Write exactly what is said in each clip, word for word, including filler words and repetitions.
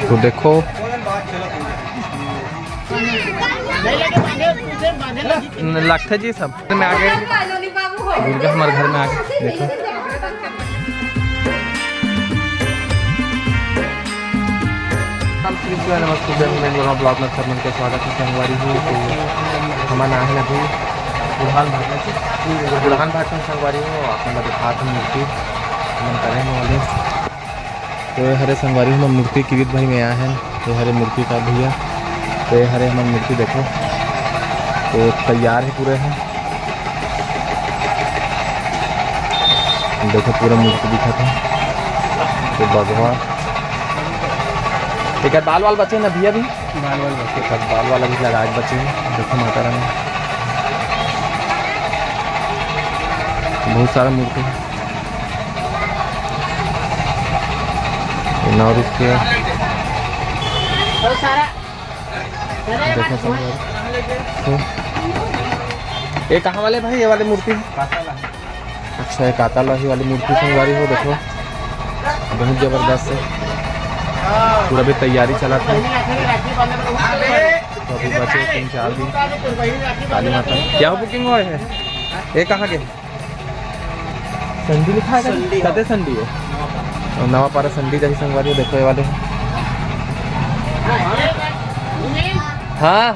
तो देखो, न-, लगथे जी सब। मैं आ गए, दुर्गा हमारे घर में आ गए। देखो, नमस्ते, मैं मेरा ब्लॉग में सब मन के स्वागत है। संगवारी हो, तो हमन आए हैं अभी बुढ़ान भाटा से। बुढ़ान भाटा में संगवारी हो, आप मन ला दिखात हन मूर्ति, मन करे हैं वाले। तो ये हरे संगवारी, हमर मूर्ति किरीट भाई में आए हैं। ये हरे मूर्ति का भैया, तो ये हरे हमर मूर्ति देखो, तो तैयार है पूरे है। देखो पूरा मूर्ति दिखत है। तो बघवा, एक बाल वाल बचे ना भैया भी, बाल वाल बचे। एक बाल वाला भी लगाए बचे हैं। देखो माता रानी, बहुत सारा मूर्ति है। नौ रुपया। देखो संगवारी। तो ये कहाँ वाले भाई, ये वाले मूर्ति? अच्छा, ये कातालाही वाली मूर्ति संगवारी हो, देखो बहुत जबरदस्त है। पूरा भी तैयारी चला था, तो अभी बचे तीन चार दिन काली माता। क्या बुकिंग हुआ है? ये कहाँ के? संडी लिखा है, कते संडी है? और नवापारा संडी जाही संगवारी, देखो ये वाले हैं। हाँ,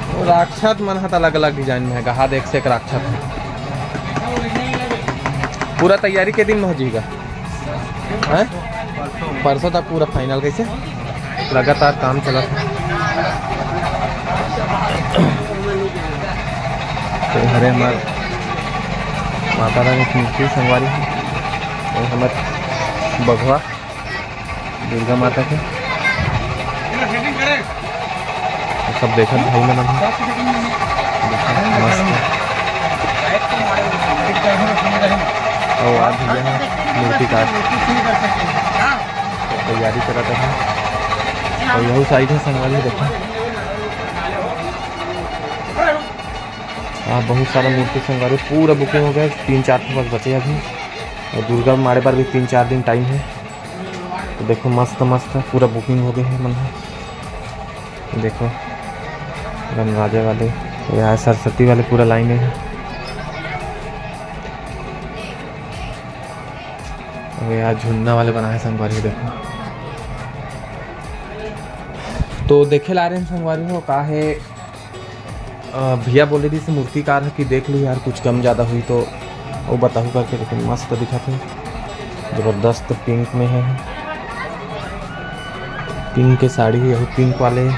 वो राक्षस मन ह त अलग-अलग डिजाइन में है, कहा देख से एक राक्षस है। पूरा तैयारी के दिन में हो जाएगा, हैं? परसों तक पूरा फाइनल कैसे? लगातार काम चलत हे। तो हरे हमर माता रानी की मूर्ति संगवारी हे। ये हमर बघवा दुर्गा माता के। तो सब देखत भाई मन अभी। देखो, मस्त। और आज भैया हे मूर्तिकार। तैयारी करत हे। और यहू साइड हे संगवारी, देखो। हाँ, बहुत सारा मूर्ति संगवारी, पूरा बुकिंग हो गया, तीन चार ठो बस बचे अभी। और दुर्गा माड़े बर भी तीन चार दिन टाइम हे। तो देखो, मस्त मस्त पूरा बुकिंग हो गए हे मन ह। देखो, गणराजे वाले, यहाँ सरस्वती वाले पूरा लाइन हे। अबे यार, झुन्ना वाले बनाए संगवारी हो, देखो। तो देखे ला रहे हैं संगवारी हो, का हे, अ, भैया बोले रहिस मूर्तिकार ह कि देख लो यार, कुछ कम ज़्यादा हुई तो वो बताहू करके, लेकिन मस्त दिखत हे, जबरदस्त पिंक में हे, पिंक के साड़ी हे, यही पिंक वाले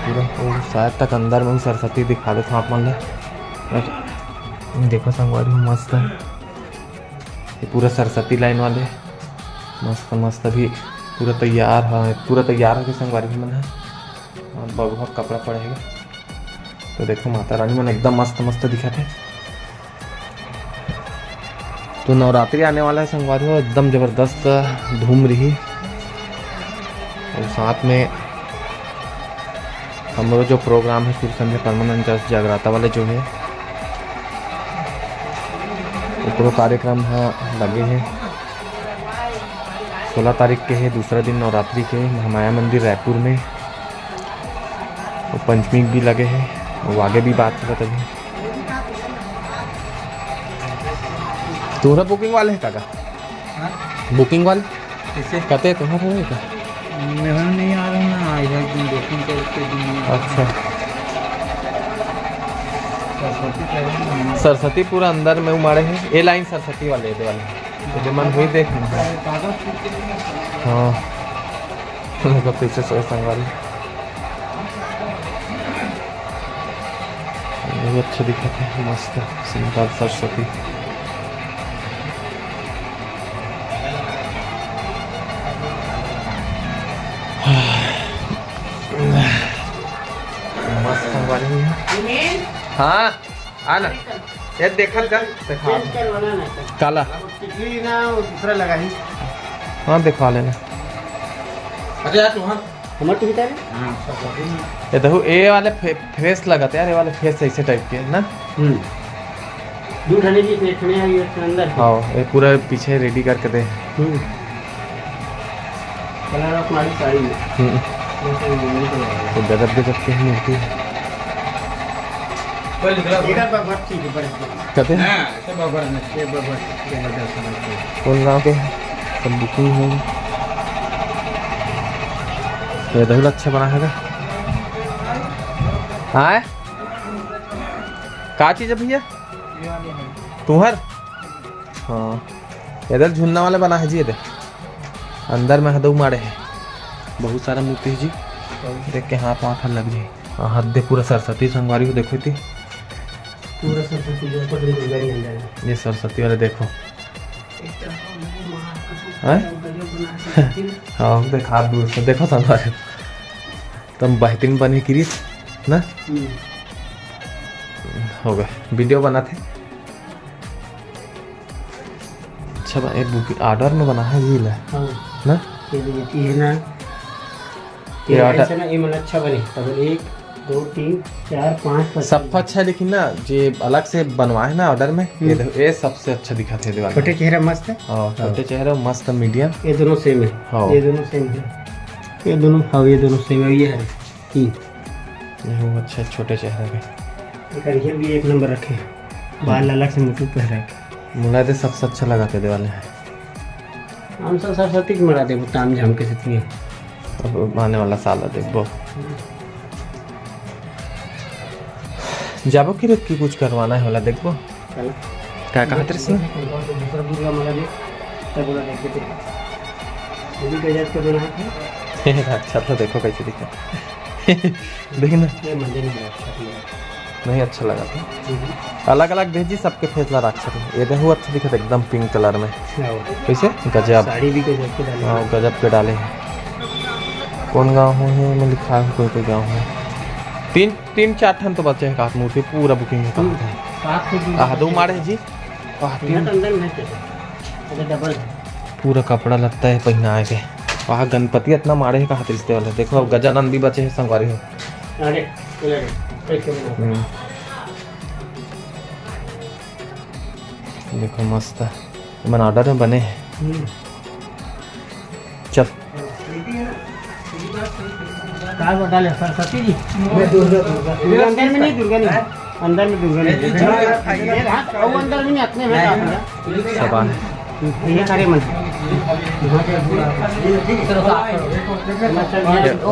पूरा। वो शायद तक अंदर में भी सरस्वती दिखा देता हूँ आप मन ला। देखो संगवारी हो, मस्त हे। ये पूरा सरस्वती लाइन वाले, मस्त मस्त अभी पूरा तैयार हे, पूरा तैयार होके संगवारी मन ह। और बघवा कपड़ा पड़ेगा, तो देखो माता रानी मन एकदम मस्त मस्त दिखत हे। तो नवरात्रि आने वाला हे संगवारी हो, एकदम जबरदस्त धूम रही। और साथ में हमरो जो प्रोग्राम हे सुर संध्या परमानंद चर्च जगराता वाले जो हे, ओकरो कार्यक्रम ह लगे हे। सोलह तारीख के हे, दूसरा दिन नवरात्रि के, महामाया मंदिर रायपुर में। वो पंचमी भी लगे हे, वो आगे भी बात करत अभी। तुम्हारा बुकिंग वाले हे का? हाँ? बुकिंग वाले? कैसे? कते तुम्हारा हे का? मैं नहीं आ रहा हूँ ना, आज है दिन, दो तीन तारीख के दिन नहीं आ रहा हूँ। अच्छा। सरस्वती पहले नहीं आ रहा। सरस्वती पूरा अंदर में उमाड़े हे, ये लाइन सरस्वती वाले, ये वाले। ये जो मन हुई देख ना। हाँ। देखो पीछे से संगवारी। ये भी अच्छे दिखत हे, मस्त, सुंदर सरस्वती। मस्त संगवारी हे। हाँ, आ ना। ये देखत जा, देखा। काला। टिकली ना, वो दूसरा लगा ही। हाँ, दिखा लेना। अरे यार, तू हाँ। हमर टिकट आ रहे? हाँ, सब लगे ही। ये देखो, ये वाले फे-, फ्रेश लगत हे यार, ये वाले फ्रेश ऐसे टाइप के हे ना? हम्म। दू ठने जी, एक ठने आई, एक ठने अंदर। हाँ, ये पूरा पीछे रेडी करके दे। हम्म। कलर ऑफ मारी साड़ी में। हम्म। जैसे ये नहीं तो तो गजब गजब के मूर्ति है। कोई निकला? इधर पर बहुत ठीक है, बड़े। कहते हैं? हाँ, सब बराबर है। ये बराबर, जबरदस्त है। कौन गांव के हैं? सब बुकिंग है। ये दही अच्छा बना है। हाँ, का चीज है भैया? तुहर? हाँ, एदे झुलना वाला बना है जी। एदे अंदर में हदऊ माड़े है, बहुत सारा मूर्ति है जी। देख के हाथ वाथ लग जाए। हाँ, हद दे पूरा सरस्वती संगवारी हो, देखो थी। पूरा सरस्वती जो है, पकड़ी हुई है अंदर में। ये सरस्वती वाले देखो। हैं? हाँ, देख हाथ दूर से देखो संगवारी। तब बेहतरीन बने किरिस ना। हम्म। हो गए, वीडियो बनाते। अच्छा बा, ये बुक ऑर्डर में बना है जी ला। हाँ। ना? ये देखिए ना। ये ये ऑर्डर ऐसा ना, ये मतलब अच्छा बने। तब एक, दो, तीन, चार, पाँच, पाँच। सब अच्छा है, लेकिन ना, जे अलग से बनवाए ना ऑर्डर में, ये हम्म। देखो, ये सबसे अच्छा दिखा थे दीवार छोटे में। चेहरा मस्त है। हाँ, छोटे हाँ। चेहरा मस्त, मीडियम। ये दोनों सेम है। हाँ। ये दोनों सेम है। ये दोनों, हाँ, ये दोनों सेम है। ये है। हम्म। ये वो अच्छा, छोटे चेहरा के। एकर ये भी एक नंबर रखे। बाल अलग से मुकुट पे रखे। मुला दे सबसे अच्छा लगा थे दीवार में। हम सब सरस्वती के मरा देबो, ताम झाम के सेती। अब आने वाला साल ला देखबो। जाबो कि रुक के कुछ करवाना है वाला देखबो। चलो। का कहत रहिस ना? दूसरा दुर्गा मरा दे, तब बोला देख के। ये भी गजब के बना है। अच्छा तो देखो कैसे दिखा। देखना। ये मंदिर में अच्छा लगा। नहीं अच्छा लगा था। हम्म। अलग-अलग भेजी, सबके फेस ला राख सके। ये देखो अच्छा दिखत एकदम पिंक कलर में। हाँ। कैसे? गजब। साड़ी भी गजब के डाले हाँ, हैं। गजब के डाले हैं। कौन गाँव हो है? मैं लिखा है कोई, कोई गाँव है। तीन, तीन चार ठन तो बचे हैं कात मूर्ति, पूरा बुकिंग है हम्म। कात है। सात से दो आह, दो माड़े हैं जी। आह, तीन। तो अंदर में है क्या? अच्छा, डबल है। पूरा कपड़ा लगता है पहनाए के। वहाँ गणपति इतना माड़े है कहा रिश्ते वाले। देखो, अब गजानन भी बचे हैं संगवारी हो। अरे, ये ले, एक कैमरा। हम्म। देखो, मस्त है। मन ऑर्डर में बने हैं। हम्म। चल। का बता ले, सरस्वती जी? मैं दुर्गा, दुर्गा। दुर्गा अंदर में नहीं, दुर्गा नहीं। अंदर में दुर्गा नहीं। ये हाथ, वो अंदर में नहीं, अपने में नहीं। सब आ। ये सारे मन। ये, ये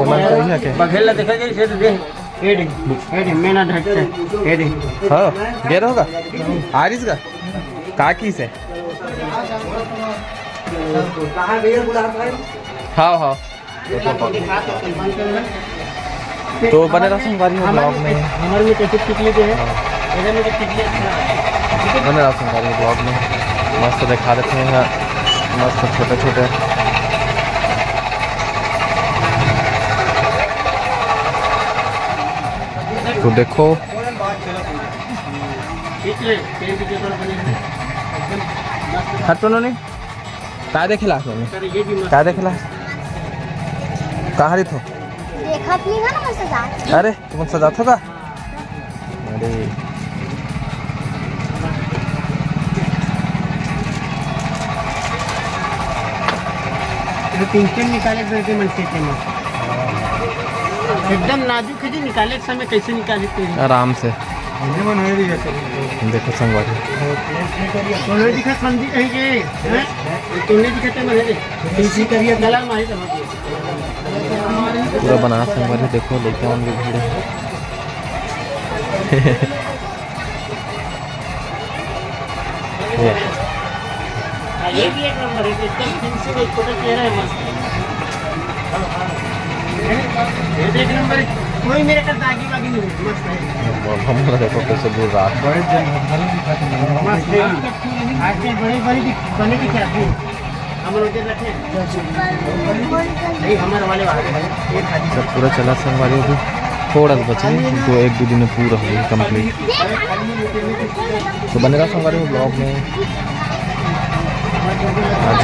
मन तो ही है क्या? बघेल ला देखा जाए, इसे तो दे। ये दे, ये दे, मैं ना ढक से। ये दे। हाँ, गिर होगा? आरिस का? का की से? हाँ, हाँ। तो बने रहो संगवारी हो ब्लॉग में। हमारे में कैसे टिकली दे है? हाँ। इधर में तो टिकली अच्छा है। बने रहो संगवारी हो ब्लॉग में। मस्त दिखा देते हैं, मस्त छोटे छोटे। तो देखो। हट तो नहीं। का देखेला आपने? सर, ये भी मस्त का देखेला? कहाँ रही थो? देखत नहीं है ना, मैं सजा। अरे, तुम सजात हो का? अरे। ये पिंचन निकाले करके मन से के मन। एकदम नाजुक है जी, निकाले के समय कैसे निकाले थे? आराम से। देखो संगवारी। तो नहीं दिखा समझी कहीं के, हैं? तो नहीं दिखाते मन है। इसी करिए गला माही समझ। पूरा बनारस संगवारी देखो, लइका मन के भीड़ है। ये। ये भी एक नंबर है, एकदम फिनिशिंग, एक छोटा चेहरा है, मस्त है। ये भी एक नंबर है, कोई मेरे का दागी वागी नहीं है, मस्त है। हमारा देखो कैसे दूर रहा। बड़े जन मस्त है। आजकल बड़े बड़े दिख-, बने की क्या थी? हम लोग के रखे। नहीं, हमारे वाले आ गए। ये खाली सब पूरा चला संगवारी हो गई। थोड़ा सा बचे, दो, एक दो दिन में पूरा हो गई कंप्लीट। तो बने रहो संगवारी हो ब्लॉग में। आज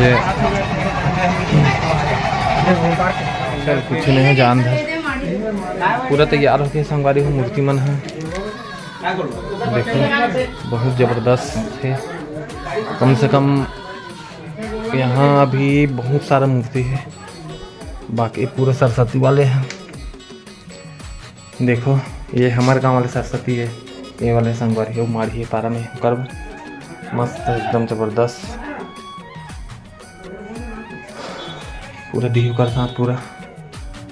चल कुछ नहीं है, जान धर। पूरा तैयार होके संगवारी हो, मूर्ति मन है। देखो, बहुत जबरदस्त है। कम से कम यहाँ अभी बहुत सारा मूर्ति है। बाकी पूरा सरस्वती वाले हैं। देखो, ये हमर गांव वाले सरस्वती है, ये वाले संगवारी हो, माढ़ी है पारा में करब, मस्त एकदम जबरदस्त। पूरा दियो कर साथ पूरा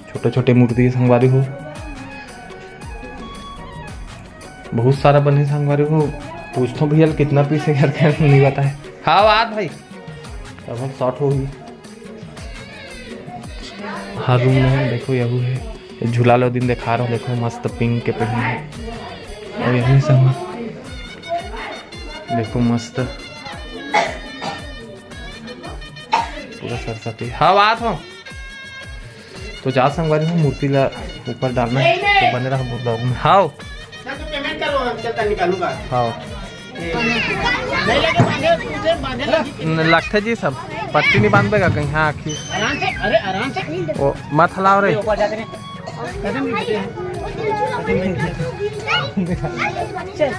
छोटे छोटे मूर्ति है संगवारी हो, बहुत सारा बने संगवारी हो। पूछथों भैया ल कितना पीस है यार, क्या नहीं बताए। हाँ बात भाई, अब हम शॉर्ट होगी। हर रूम में है, देखो यहू है, ये झूला लो दिन दिखा रहा हूँ, देखो मस्त पिंक के पहने है। और यही सब देखो मस्त पूरा सरस्वती। हाँ बात हो तो जा संगवारी हो, मूर्ति ला ऊपर डालना है, तो बने रहो ब्लॉग में। हाओ। चल तो पेमेंट करो, हम चलता निकालूंगा। हाओ। नहीं लगे बांधे, तुझे बांधे लगी। न-, लगथे जी सब, पट्टी नहीं बांधबे का कहीं? हाँ, आखिर। आराम से, अरे आराम से। ओ, मत हलाओ रे। ऊपर जाते नहीं। कदम नहीं देते हैं। कदम नहीं देते हैं। चल।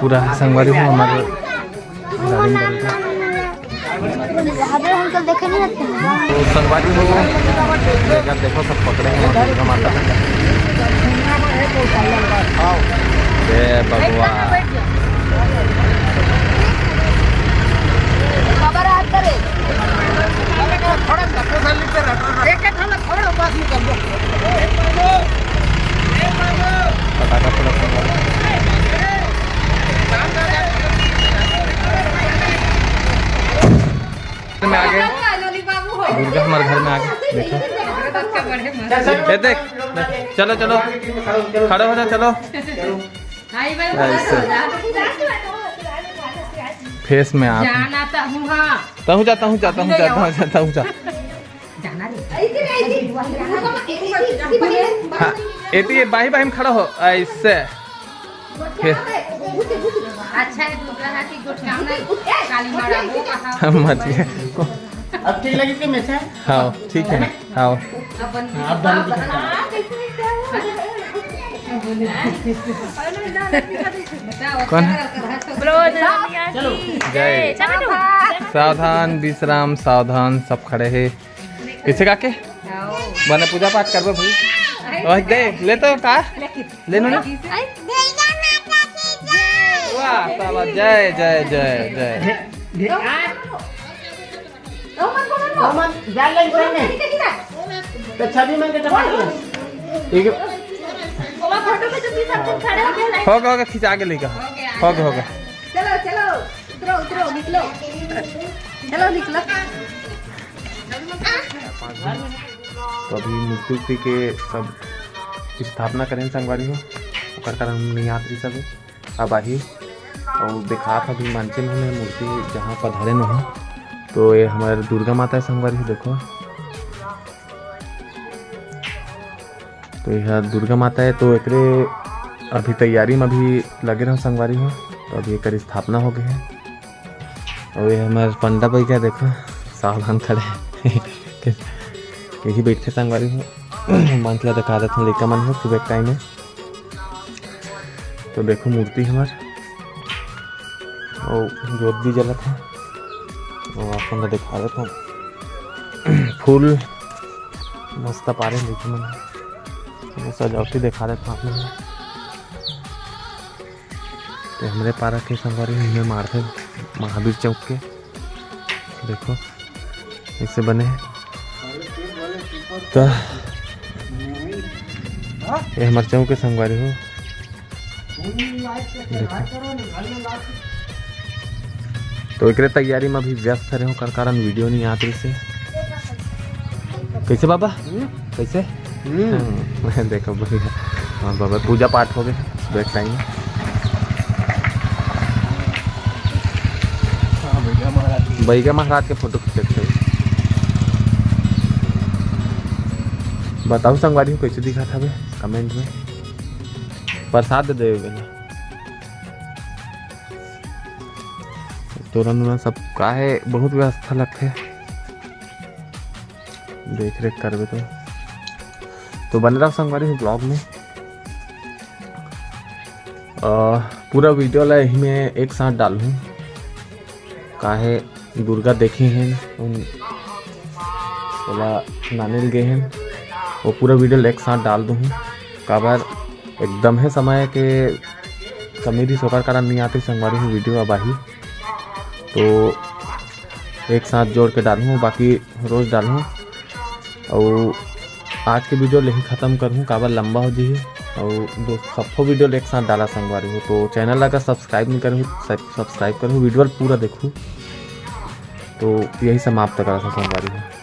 पूरा संगवारी हो हमारे गाड़ी में बैठ के। तो संगवारी हो, ये अगर देखो सब पकड़े हैं दुर्गा माता। आओ। जय भगवान। थोड़ा सा, थोड़ा सा। पटाखा फोड़ा। घर में आ गए, दुर्गा हमारे घर में आ गए। देखो, ये देख, देख, चलो, चलो, खड़े हो जा, चलो। ऐसे। फेस में आप। तहूँ जा, तहूँ जा, तहूँ जा, तहूँ जा, तहूँ जा। हाँ, एती ये बाही बाही में खड़ा हो, ऐसे। फिर। अच्छा है, दूसरा हाथी गोट काम नहीं, काली मारा वो कहा। हम मत गए। अब ठीक लगी कि मैं से? हाँ, ठीक है ना? हाँ। अपन हाँ, अब डाल दो। कौन है? बोलो दुर्गा मैया की जय। जय। चलो बेटू। सावधान, विश्राम, सावधान, सब खड़े हैं। पीछे का के? बने पूजा पाठ करबे भाई। ओए दे, ले तो का? ले नो ना। वाह, शाबाश, जय, जय, जय, जय। तो छवि मन के चपा ठीक है। हो गया, हो गया, खिंचा के लेकर। हो गया, हो गया। चलो, चलो, उतरो, उतरो, निकलो। चलो, निकलो। तो अभी मूर्ति उर्ति के सब स्थापना करें संगवारी हो, ओकर कारण हम नहीं आत रही सब। अब आही और दिखात अभी मंचे में हमें मूर्ति जहाँ पधारे न हो। तो ये हमारे दुर्गा माता है संगवारी हो, देखो। तो यह दुर्गा माता है, तो एकरे अभी तैयारी में अभी लगे रहो संगवारी हो। तो अभी एकर स्थापना हो गई है। और ये हमारे पंडा भाई क्या देखो, सावधान खड़े हैं। यही बैठे संगवारी हो। मंच ला दिखा देते हैं, लइका मन हो सुबह टाइम में। तो देखो मूर्ति हमार, और जोत भी जलत है, और आप मन ला दिखा देता हूँ। फूल मस्त पारे लइका मन, सजावटी दिखा देता हूँ आप मन ला। तो हमरे पारा के संगवारी में मारथे महावीर चौक के, देखो ऐसे बने हैं। तो ये हमारे चौक के संगवारी हो, देखो। तो एकरे तैयारी में अभी व्यस्त रहे हो, कर कारण वीडियो नहीं आत रही से। कैसे बाबा? हम्म? कैसे? हम्म। हम्म, देखो बढ़िया। हाँ बाबा, पूजा पाठ हो गए बैक टाइम में। हाँ, बैगा महाराज की। बैगा महाराज के फोटो खींचत है। बताओ संगवारी हो कैसे दिखा था बे कमेंट में। प्रसाद दे देवे बेला। तोरण उरण सब का है, बहुत व्यवस्था लगथे, देख रेख करबे तो। तो बने रहो संगवारी हो ब्लॉग में। अ, पूरा वीडियो ला यही में एक साथ डालूँ, काहे दुर्गा देखे हन, उन ओला नाने ल गे हन, वो पूरा वीडियो ल एक साथ डाल दूहूँ। काबर एकदम हे समय के कमी रहिस, ओकर कारण नहीं आते संगवारी हो, वीडियो अब आही तो एक साथ जोड़ के डालूँ, बाकी रोज डालूँ। अउ आज के वीडियो ल यहीं खत्म करहूँ, काबर लंबा हो जही। अउ दोस्त, सबको वीडियो ल एक साथ डाला संगवारी हो, तो चैनल ला अगर सब्सक्राइब नहीं करहू, सब-, सब्सक्राइब करहू, वीडियो ल पूरा देखहू, तो यही समाप्त करा था संगवारी हो।